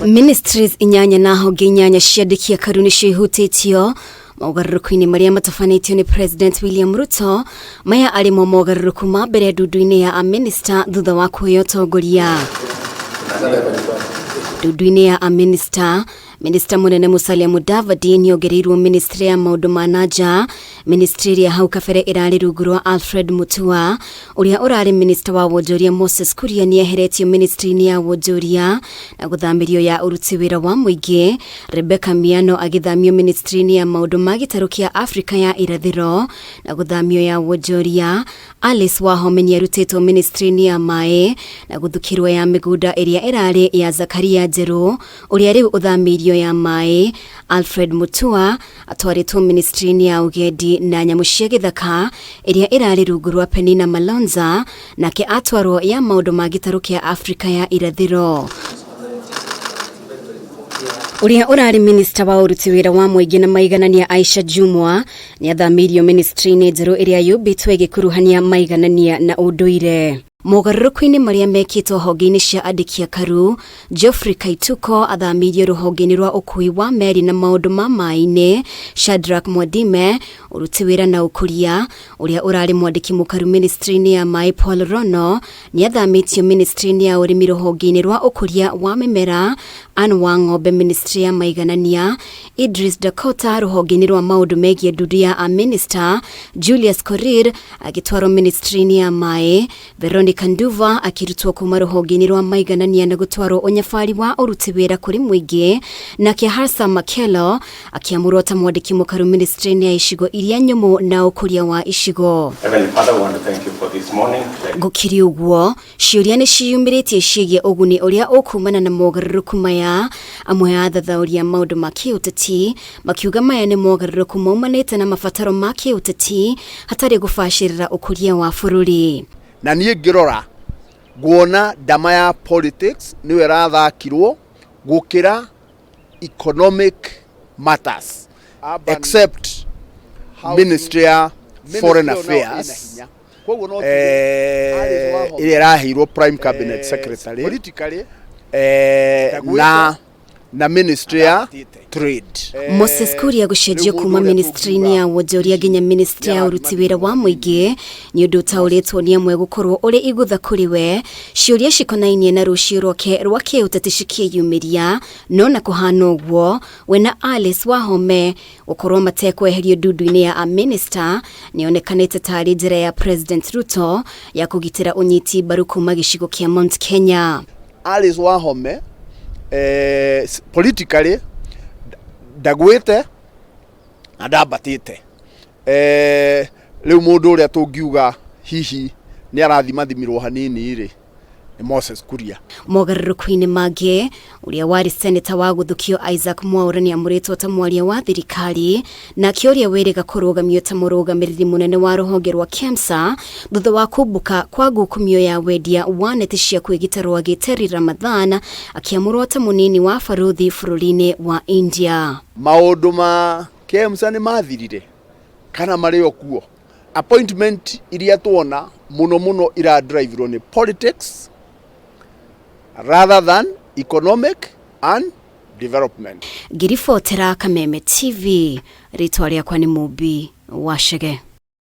Ministries inyanya na honge inyanya ciandĩki akaru nĩcio ihutĩtio mogarũrũku-inĩ marĩa matabanĩtio nĩ President William Ruto. Maya arĩ mo mogarũrũku ma mbere ndundu-inĩ ya amĩnĩsta thutha wa kũheo ũtongoria. Ndundu-inĩ ya amĩnĩsta, Minista mũnene Musalia Mudavadi nĩongereirwo ministry ya maũndũ ma na nja, ministry ĩrĩa hau kabere ĩrarĩ rungu rwa Alfred Mutua. Ũrĩa ũrarĩ minista wa wonjoria Moses Kuria nĩeheretio ministry-inĩ ya wonjoria na gũthamĩrio ya ũruti wĩra wa mũingĩ. Rebecca Miano agĩthamio ministry-inĩ ya maũndũ ma gĩtarũ kĩa Afrika ya irathĩro na gũthamio ya wonjoria. Alice Wahome nĩarutĩtwo ministry-inĩ ya maĩ na gũthukĩrwo ya mĩgũnda ĩrĩa ĩrarĩ ya Zakaria Njerũ ũrĩa rĩu ũthamĩirio ya maĩ. Alfred Mutua atwarĩtwo ministry-inĩ ya ũgendi na nyamũ cia gĩthaka ĩrĩa ĩrarĩ rungu rwa Penina Malonza, nake atwarwo ya maũndũ ma gĩtarũ kĩa Afrika ya irathĩro. Ũrĩa ũrarĩ minista wa ũruti wĩra wa mũingĩ na maiganania Aisha Jumwa nĩathamĩirio ministry-inĩ njerũ ĩrĩa yũmbĩtwo ĩgĩkuruhania maiganania na ũndũire. Mogarũrũku-inĩ marĩa mekĩtwo honge-inĩ cia andĩki akaru, Geoffrey Kaituko athamĩirio rũhonge-inĩ rwa ũkui wa meri na maũndũ ma maĩ-inĩ, Shadrack Mwadime ũruti wĩra na ũkũria, ũrĩa ũrarĩ mwandĩki mũkaru ministry-inĩ ya maĩ Paul Rono nĩathamĩtio ministry-inĩ ya ũrĩmi rũhonge-inĩ rwa ũkũria wa mĩmera, Anne Wang'ombe ministry ya maiganania, Idris Dakota rũhonge-inĩ rwa maũndũ megiĩ ndundu ya amĩnĩsta, Julius Korir agĩtwarwo ministry-inĩ ya maĩ, Veronica Nduva akĩrutwo kuma rũhonge-inĩ rwa maiganania na gũtwarwo ũnyabari wa ũruti wĩra kũrĩ mũingĩ, nake Harsa Makelo akĩamũrwo ta mwandĩki mũkaru ministry-inĩ ya icigo iria nyũmũ na ũkũria wa icigo. Heavenly Father, we want to thank you for this morning. Thank Gũkĩrĩ ũguo, ciũria nĩ ciyumĩrĩtie ciĩgiĩ ũguni ũrĩa ũkumana na mogarũrũku maya. Amwe a athathaũri a maũndũ ma kĩũteti makiuga maya nĩ mogarũrũku maumanĩte na mabataro ma kĩũteti hatarĩ gũbacĩrĩra ũkũria wa bũrũri. Na niĩ ngĩrora nguona ndama ya politics nĩyo ĩrathakirwo gũkĩra economic matters, except ministry ya foreign affairs ĩrĩa ĩraheirwo prime cabinet secretary na ministry ya trade. Moses Kuria gũcenjio kuma ministry-inĩ ya wonjoria nginya ministry ya ũruti wĩra wa mũingĩ nĩ ũndũ ũtaũrĩtwo nĩ amwe gũkorwo ũrĩ igũtha kũrĩ we. Ciũria cikonainie na rũciũ rwake rwa kĩũteti cikĩyumĩria, no na kũhana ũguo, we na Alice Wahome gũkorwo matekweherio ndundu-inĩ ya amĩnĩsta nĩyonekanĩte tarĩ njĩra ya President Ruto ya kũgitĩra ũnyiti mbaru kuma gĩcigo kĩa Mount Kenya. Alice Wahome politically ndagwĩte na ndambatĩte. Rĩu mũndũ ũrĩa tũngiuga hihi nĩ arathimathimirwo hanini rĩ, nĩ Moses Kuria. Mogarũrũku-inĩ mangĩ, ũrĩa warĩ seneta wa gũthukio Isaac Mwaura nĩamũrĩtwo ta mwaria wa thirikari, nake ũrĩa wĩrĩga kũrũgamio ta mũrũgamĩrĩri mũnene wa rũhonge rwa KEMSA thutha wa kumbũka kwa ngukumio ya wendia wa neti cia kwĩgita rwagĩ Terry Ramadhan akĩamũrwo ta mũnini wa barũthi bũrũri-inĩ wa India. Maũndũ ma KEMSA nĩ mathirire kana marĩ o kuo? Appointment iria tuona mũno mũno iradrivirwo nĩ politics rather than economic and development. Ngĩribotera Kameme TV, rĩtwa rĩakwa nĩ Mũmbi wa Chege.